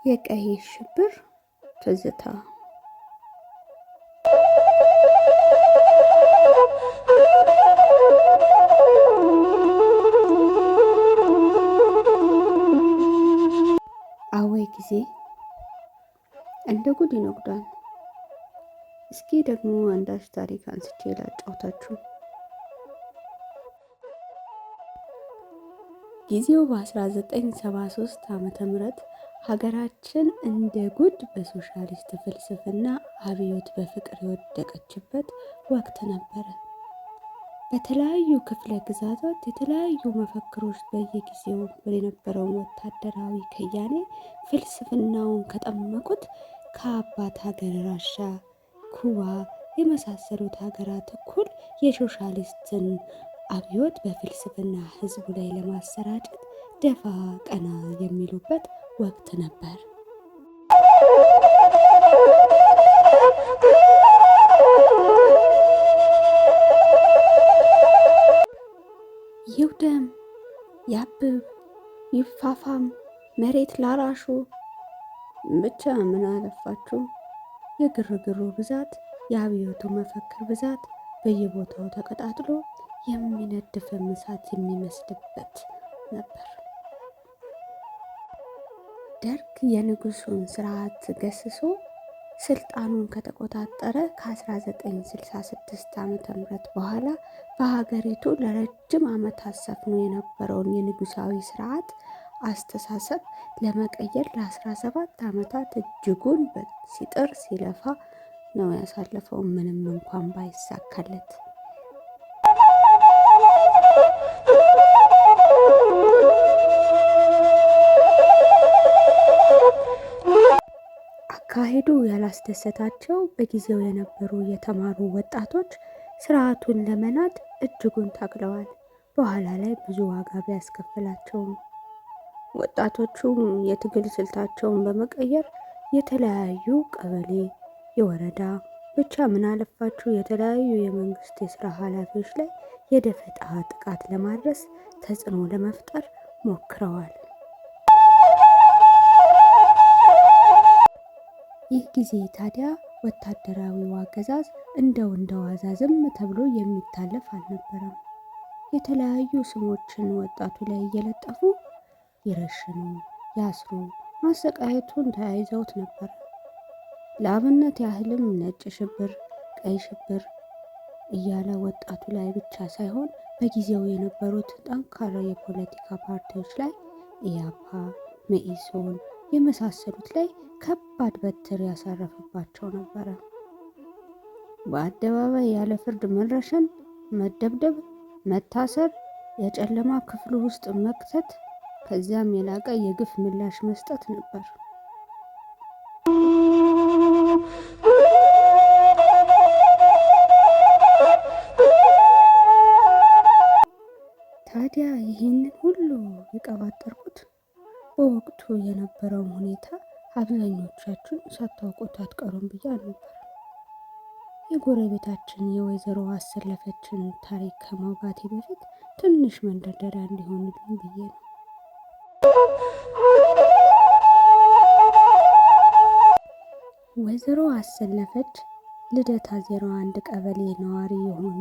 የቀይ ሽብር ትዝታ። አወይ ጊዜ እንደ ጉድ ይነጉዳል። እስኪ ደግሞ አንዳች ታሪክ አንስቼ ላጫውታችሁ። ጊዜው በ1973 ዓ.ም ሀገራችን እንደ ጉድ በሶሻሊስት ፍልስፍና አብዮት በፍቅር የወደቀችበት ወቅት ነበረ። በተለያዩ ክፍለ ግዛቶች የተለያዩ መፈክሮች በየጊዜው የነበረውን ወታደራዊ ከያኔ ፍልስፍናውን ከጠመቁት ከአባት ሀገር ራሻ፣ ኩባ የመሳሰሉት ሀገራት እኩል የሶሻሊስትን አብዮት በፍልስፍና ህዝቡ ላይ ለማሰራጨት ደፋ ቀና የሚሉበት ወቅት ነበር። ይውደም፣ ያብብ፣ ይፋፋም፣ መሬት ላራሹ ብቻ ምን አለፋችሁ የግርግሩ ብዛት፣ የአብዮቱ መፈክር ብዛት በየቦታው ተቀጣጥሎ የሚነድ ፍም እሳት የሚመስልበት ነበር። ደርግ የንጉሱን ስርዓት ገስሶ ስልጣኑን ከተቆጣጠረ ከ1966 ዓ.ም በኋላ በሀገሪቱ ለረጅም ዓመታት ሰፍኖ የነበረውን የንጉሳዊ ስርዓት አስተሳሰብ ለመቀየር ለ17 ዓመታት እጅጉን ሲጥር ሲለፋ ነው ያሳለፈው፣ ምንም እንኳን ባይሳካለት። አካሄዱ ያላስደሰታቸው በጊዜው የነበሩ የተማሩ ወጣቶች ስርዓቱን ለመናድ እጅጉን ታግለዋል። በኋላ ላይ ብዙ ዋጋ ቢያስከፍላቸውም ወጣቶቹም የትግል ስልታቸውን በመቀየር የተለያዩ ቀበሌ፣ የወረዳ ብቻ ምን አለፋችሁ የተለያዩ የመንግስት የስራ ኃላፊዎች ላይ የደፈጣ ጥቃት ለማድረስ ተጽዕኖ ለመፍጠር ሞክረዋል። ይህ ጊዜ ታዲያ ወታደራዊው አገዛዝ እንደው እንደዋዛ ዝም ተብሎ የሚታለፍ አልነበረም። የተለያዩ ስሞችን ወጣቱ ላይ እየለጠፉ ይረሽኑ፣ ያስሩ፣ ማሰቃየቱን ተያይዘውት ነበር። ለአብነት ያህልም ነጭ ሽብር፣ ቀይ ሽብር እያለ ወጣቱ ላይ ብቻ ሳይሆን በጊዜው የነበሩት ጠንካራ የፖለቲካ ፓርቲዎች ላይ ኢያፓ፣ መኢሶን የመሳሰሉት ላይ ከባድ በትር ያሳረፈባቸው ነበረ። በአደባባይ ያለ ፍርድ መረሸን፣ መደብደብ፣ መታሰር፣ የጨለማ ክፍል ውስጥ መክተት፣ ከዚያም የላቀ የግፍ ምላሽ መስጠት ነበር። ታዲያ ይህንን ሁሉ የቀባጠርኩት በወቅቱ የነበረውን ሁኔታ አብዛኞቻችሁን ሳታውቁት አትቀሩም ብዬ አልነበር። የጎረቤታችን የወይዘሮ አሰለፈችን ታሪክ ከማውጋቴ በፊት ትንሽ መንደርደሪያ እንዲሆንልኝ ብዬ ነው። ወይዘሮ አሰለፈች ልደታ 01 ቀበሌ ነዋሪ የሆኑ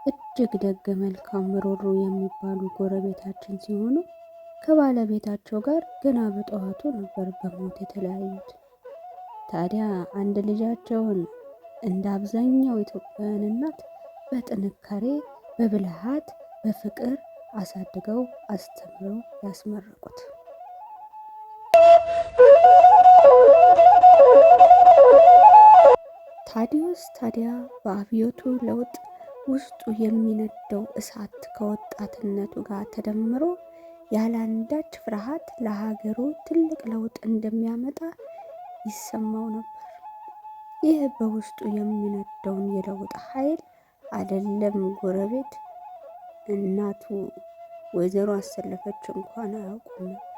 እጅግ ደግ መልካም ሮሮ የሚባሉ ጎረቤታችን ሲሆኑ ከባለቤታቸው ጋር ገና በጠዋቱ ነበር በሞት የተለያዩት። ታዲያ አንድ ልጃቸውን እንደ አብዛኛው ኢትዮጵያውያን እናት በጥንካሬ በብልሃት በፍቅር አሳድገው አስተምረው ያስመረቁት። ታዲዮስ ታዲያ በአብዮቱ ለውጥ ውስጡ የሚነደው እሳት ከወጣትነቱ ጋር ተደምሮ ያለአንዳች ፍርሃት ለሀገሩ ትልቅ ለውጥ እንደሚያመጣ ይሰማው ነበር። ይህ በውስጡ የሚነደውን የለውጥ ኃይል አይደለም ጎረቤት እናቱ ወይዘሮ አሰለፈች እንኳን አያውቁም ነበር።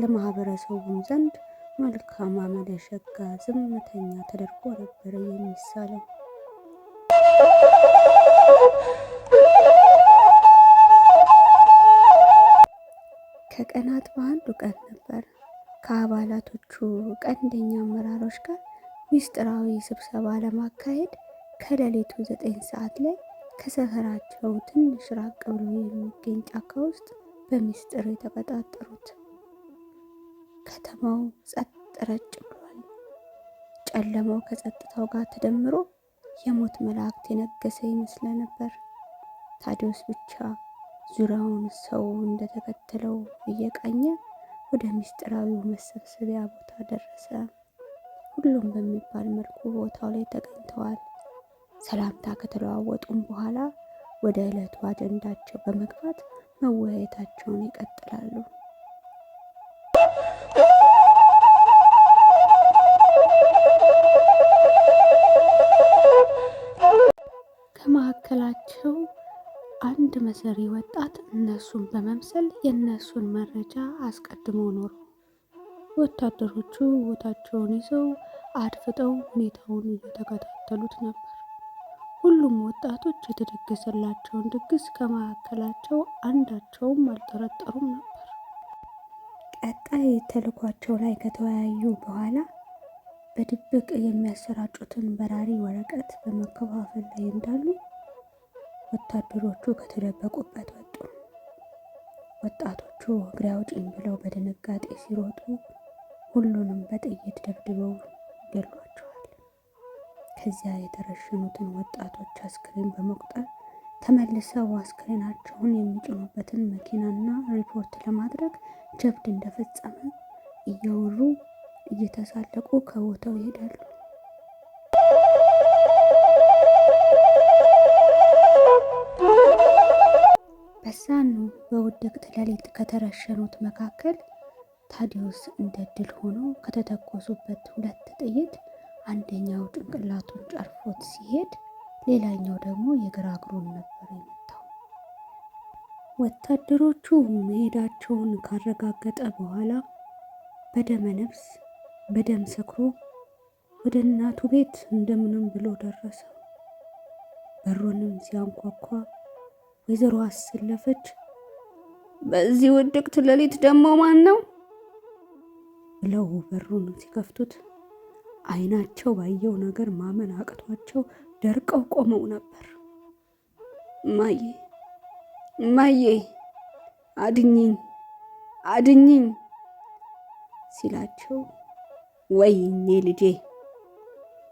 ለማህበረሰቡም ዘንድ መልካም አመለሸጋ ዝምተኛ ተደርጎ ነበር የሚሳለው። ከቀናት በአንዱ ቀን ነበር ከአባላቶቹ ቀንደኛ አመራሮች ጋር ሚስጥራዊ ስብሰባ ለማካሄድ ከሌሊቱ 9 ሰዓት ላይ ከሰፈራቸው ትንሽ ራቅ ብሎ የሚገኝ ጫካ ውስጥ በሚስጥር የተቀጣጠሩት። ከተማው ጸጥ ረጭ ብሏል። ጨለማው ከጸጥታው ጋር ተደምሮ የሞት መላእክት የነገሰ ይመስል ነበር። ታዲዮስ ብቻ ዙሪያውን ሰው እንደተከተለው እየቃኘ ወደ ምስጢራዊው መሰብሰቢያ ቦታ ደረሰ። ሁሉም በሚባል መልኩ ቦታው ላይ ተገኝተዋል። ሰላምታ ከተለዋወጡም በኋላ ወደ ዕለቱ አጀንዳቸው በመግባት መወያየታቸውን ይቀጥላሉ። ከመካከላቸው አንድ መሰሪ ወጣት እነሱን በመምሰል የእነሱን መረጃ አስቀድሞ ኖሮ ወታደሮቹ ቦታቸውን ይዘው አድፍጠው ሁኔታውን እየተከታተሉት ነበር። ሁሉም ወጣቶች የተደገሰላቸውን ድግስ ከመካከላቸው አንዳቸውም አልጠረጠሩም ነበር። ቀጣይ ተልዕኳቸው ላይ ከተወያዩ በኋላ በድብቅ የሚያሰራጩትን በራሪ ወረቀት በመከፋፈል ላይ እንዳሉ ወታደሮቹ ከተደበቁበት ወጡ። ወጣቶቹ እግሬ አውጪኝ ብለው በድንጋጤ ሲሮጡ ሁሉንም በጥይት ደብድበው ገድሏቸዋል። ከዚያ የተረሸኑትን ወጣቶች አስክሬን በመቁጠር ተመልሰው አስክሬናቸውን የሚጭኑበትን መኪናና ሪፖርት ለማድረግ ጀብድ እንደፈጸመ እያወሩ እየተሳለቁ ከቦታው ይሄዳሉ። በዛኑ በውድቅት ሌሊት ከተረሸኑት መካከል ታዲዮስ እንደ ድል ሆኖ ከተተኮሱበት ሁለት ጥይት አንደኛው ጭንቅላቱን ጨርፎት ሲሄድ፣ ሌላኛው ደግሞ የግራ እግሩን ነበር የመታው። ወታደሮቹ መሄዳቸውን ካረጋገጠ በኋላ በደመ ነፍስ በደም ሰክሮ ወደ እናቱ ቤት እንደምንም ብሎ ደረሰ። በሩንም ሲያንኳኳ ወይዘሮ አሰለፈች በዚህ ውድቅት ሌሊት ደግሞ ማን ነው ብለው በሩን ሲከፍቱት ዓይናቸው ባየው ነገር ማመን አቅቷቸው ደርቀው ቆመው ነበር። እማዬ፣ እማዬ፣ አድኝኝ፣ አድኝኝ ሲላቸው ወይኔ ልጄ፣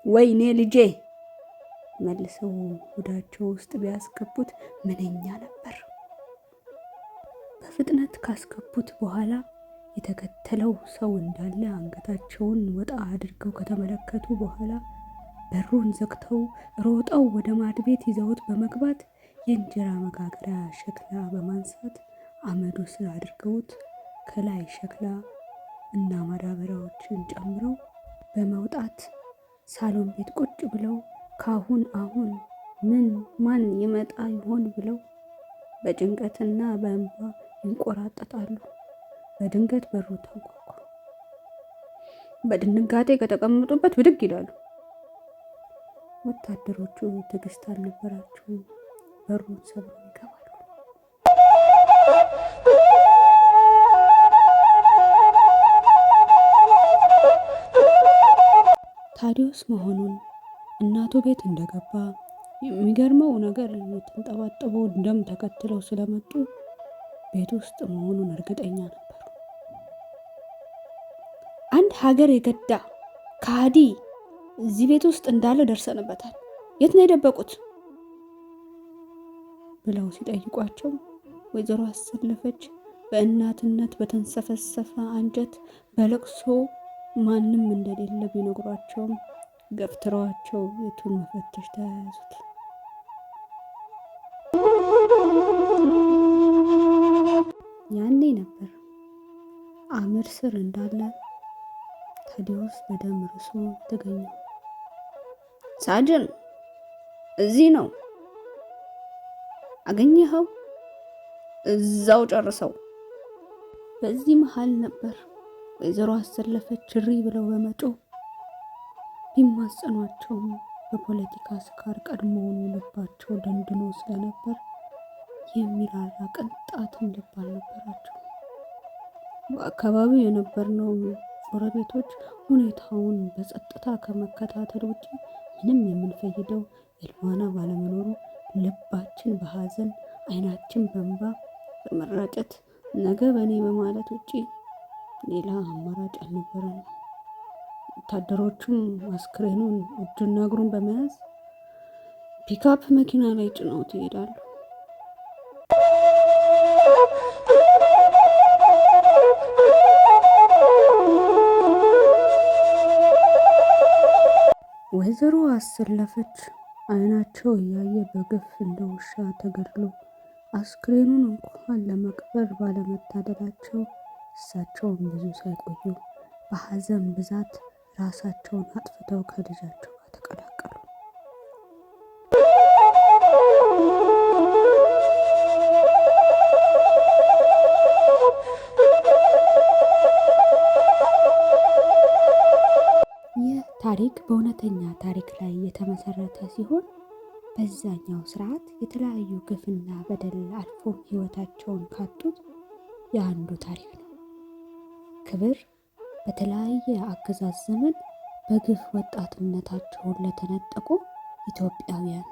ወይኔ ልጄ መልሰው ሆዳቸው ውስጥ ቢያስገቡት ምንኛ ነበር። በፍጥነት ካስገቡት በኋላ የተከተለው ሰው እንዳለ አንገታቸውን ወጣ አድርገው ከተመለከቱ በኋላ በሩን ዘግተው ሮጠው ወደ ማድ ቤት ይዘውት በመግባት የእንጀራ መጋገሪያ ሸክላ በማንሳት አመዱ ስር አድርገውት ከላይ ሸክላ እና ማዳበሪያዎችን ጨምረው በመውጣት ሳሎን ቤት ቁጭ ብለው ካሁን አሁን ምን ማን ይመጣ ይሆን ብለው በጭንቀትና በእንባ ይንቆራጠጣሉ። በድንገት በሩ ተንኳኳ። በድንጋጤ ከተቀመጡበት ብድግ ይላሉ። ወታደሮቹ ትዕግስት አልነበራቸውም። በሩን ሰብረው ይገባሉ። ታዲዮስ መሆኑን እናቱ ቤት እንደገባ የሚገርመው ነገር የተንጠባጠበውን ደም ተከትለው ስለመጡ ቤት ውስጥ መሆኑን እርግጠኛ ነበሩ። አንድ ሀገር የገዳ ከሃዲ እዚህ ቤት ውስጥ እንዳለ ደርሰንበታል። የት ነው የደበቁት? ብለው ሲጠይቋቸው ወይዘሮ አሰለፈች በእናትነት በተንሰፈሰፈ አንጀት በለቅሶ ማንም እንደሌለ ቢነግሯቸውም ገፍትረዋቸው ቤቱን መፈተሽ ተያያዙት። ያኔ ነበር አመድ ስር እንዳለ ታዲዮስ በደም ርሶ ተገኘው። ሳጅን እዚህ ነው አገኘኸው? እዛው ጨርሰው። በዚህ መሃል ነበር ወይዘሮ አሰለፈች እሪ ብለው በመጮህ ቢማጸኗቸውም በፖለቲካ ስካር ቀድሞውኑ ልባቸው ደንድኖ ስለነበር የሚራራ ቅንጣትም ልብ አልነበራቸው። በአካባቢው የነበርነው ጎረቤቶች ሁኔታውን በጸጥታ ከመከታተል ውጪ ምንም የምንፈይደው እልማና ባለመኖሩ ልባችን በሀዘን አይናችን በእንባ በመራጨት ነገ በእኔ በማለት ውጪ ሌላ አማራጭ አልነበረንም። ወታደሮቹም አስክሬኑን እጁና እግሩን በመያዝ ፒካፕ መኪና ላይ ጭነውት ይሄዳሉ። ወይዘሮ አሰለፈች አይናቸው እያየ በግፍ እንደ ውሻ ተገድሎ አስክሬኑን እንኳን ለመቅበር ባለመታደላቸው እሳቸውም ብዙ ሳይቆዩ በሀዘን ብዛት ራሳቸውን አጥፍተው ከልጃቸው ጋር ተቀላቀሉ። ይህ ታሪክ በእውነተኛ ታሪክ ላይ የተመሰረተ ሲሆን በዛኛው ስርዓት የተለያዩ ግፍና በደል አልፎም ህይወታቸውን ካጡት የአንዱ ታሪክ ነው። ክብር በተለያየ አገዛዝ ዘመን በግፍ ወጣትነታቸውን ለተነጠቁ ኢትዮጵያውያን።